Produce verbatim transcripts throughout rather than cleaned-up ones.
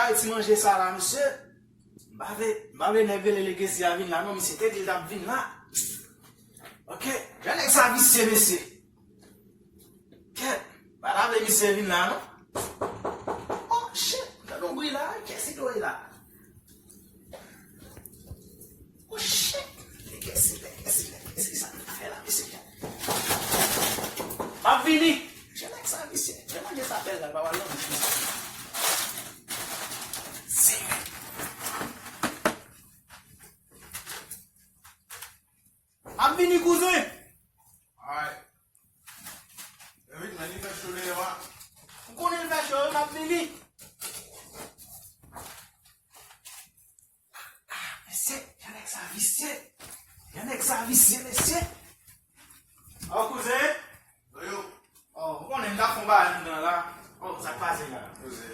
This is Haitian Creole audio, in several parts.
Ay, ti manje sa la, mesye. M pa vle, m pa vle nèg rele Legezi a vin la, non, misye te di l t ap vin la. Ok, jan nèg sa visye, mesye. Kèt, m pa ta vle misye vin la, non. Oh, shit, m tande yon bri la, kiyès ki dwe la? Oh, shit, legesi, legesi, legesi, sa nou fè la, mesye. M ap vini. Jan nèg sa visye, jan manje sa bèl la, l pa pral nan bouch misye. M ap vini, kouzen. Ay. Vit, men li fè cho deyò a. M konnen l fè cho, wi, m ap vini. Ah, mesye, jan nèg sa visye. Jan nèg sa visye, mesye. Oh, kouzen. Yo. Oh, ou konnen m ta fon bagay anndan la. Oh, sa k pase la? Poze.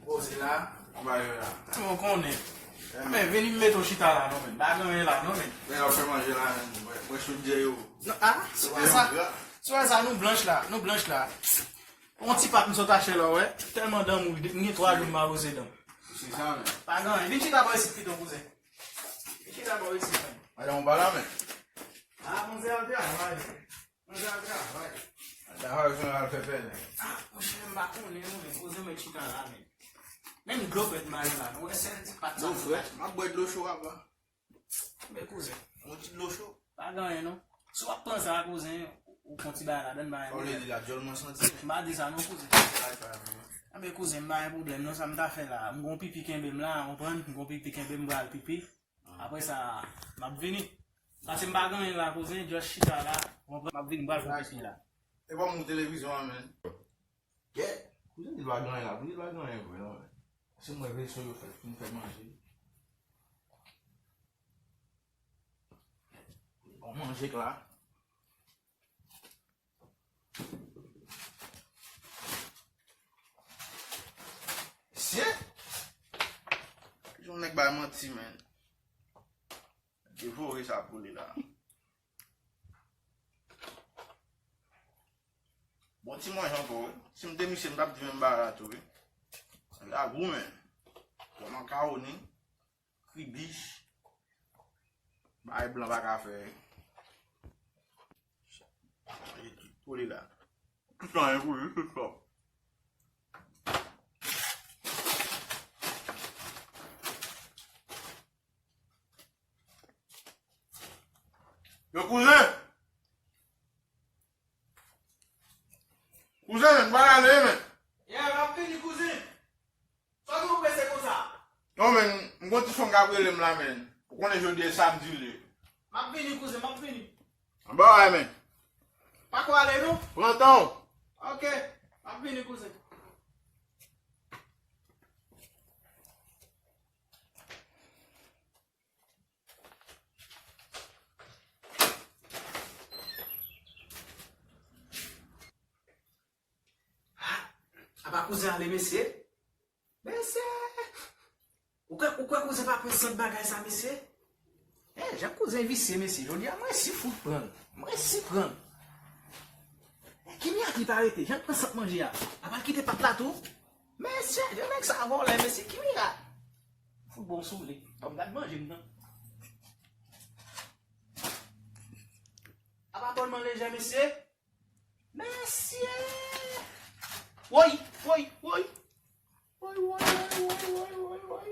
Poze la. Anba yo la. Ou konnen. Men vini m mete w chita la, non, men. Pa gen anyen la, non, men. Men yo fè manje la, men. Mwen, mwen sou dye yo. Non, ah, sou sa. Sou sa, nou blanch la, nou blanch la. On ti pat m sot achte la, wè. Tèlman danm ou, m gen twa jou m pa wese danm. Se sa, men. Pa gen anyen. Vin chita bò isit pito, kouzen. Vin chita bò isit, men. Madanm ou pa la, men. Ah, manzè al travay. Manzè al travay. Al travay, ou al fè pèlen. Ah, monchè, m pa konnen, non, men kouzen mèt chita la, men. Menm dlo frèt m ba yo la, non. Wè sèl ti pat sa. Dlo frèt? M ap bwè dlo cho apa. Men kouzen. Yon ti dlo cho. Pa gen anyen, non. Si w ap pran sa, kouzen, ou pran ti bagay ladann, bagay. Sa w vle di la, dyòl mwen santi. M pa di sa, non, kouzen. Ay, pa mwen. Anben, kouzen, m pa gen pwoblèm, non, sa m ta fè la. M gon pipi kenbe m la, ou konprann? M gon pipi kenbe m, m pral pipi. Apre sa, m ap vini. Paske m pa gen anyen la, kouzen, just chita la. Ou konprann? M ap vini, m pral fè pipi la. E pa m televizyon an, men. Kè, kouzen di l pa gen anyen la, kouzen di l pa gen anyen vre, non, men. Se mwen veso yo fè, pou m fè manje. Bon manje k la. Mesye! Jan nèg bay manti, men. Devore sa pou li la. Bon ti manje ankò, wi. Si m te misye, m t ap di menm bagay la tou, wi. Sa gou, men. Bon makawoni. Kribich. Bagay blan pa ka fè. Kole la. Tout sa, e pou li, tout sa. Yo, kouzen! Kouzen, m pral ale, men. Yeah, m ap vini, kouzen. Sa w tou prese konsa? Non, men, m gon ti fanm k ap rele m la, men. Ou konnen jodi e samdi l ye. M ap vini, kouzen, m ap vini. Anba w, men. Pa ko ale, non? Pran tan w. Ok, m ap vini, kouzen. Ah, apa kouzen ale, mesye? Mesye! Ou kwè, ou kwè kouzen pa pran sant bagay sa, mesye? Eh, jan kouzen visye, mesye. Jodi a, mwen si fout pran l. Mwen si pran l. Eh, ki mirak li pa rete? Jan l pran sant manje a. Apa l kite pat la tou? Mesye, jan nèg sa vòlè, mesye, ki mirak? Fout bon sou li. Kòm gad manje m nan. Apa bòl man lejè, mesye? Mesye! Woy, woy, woy. Woy, woy, woy, woy, woy, woy, woy.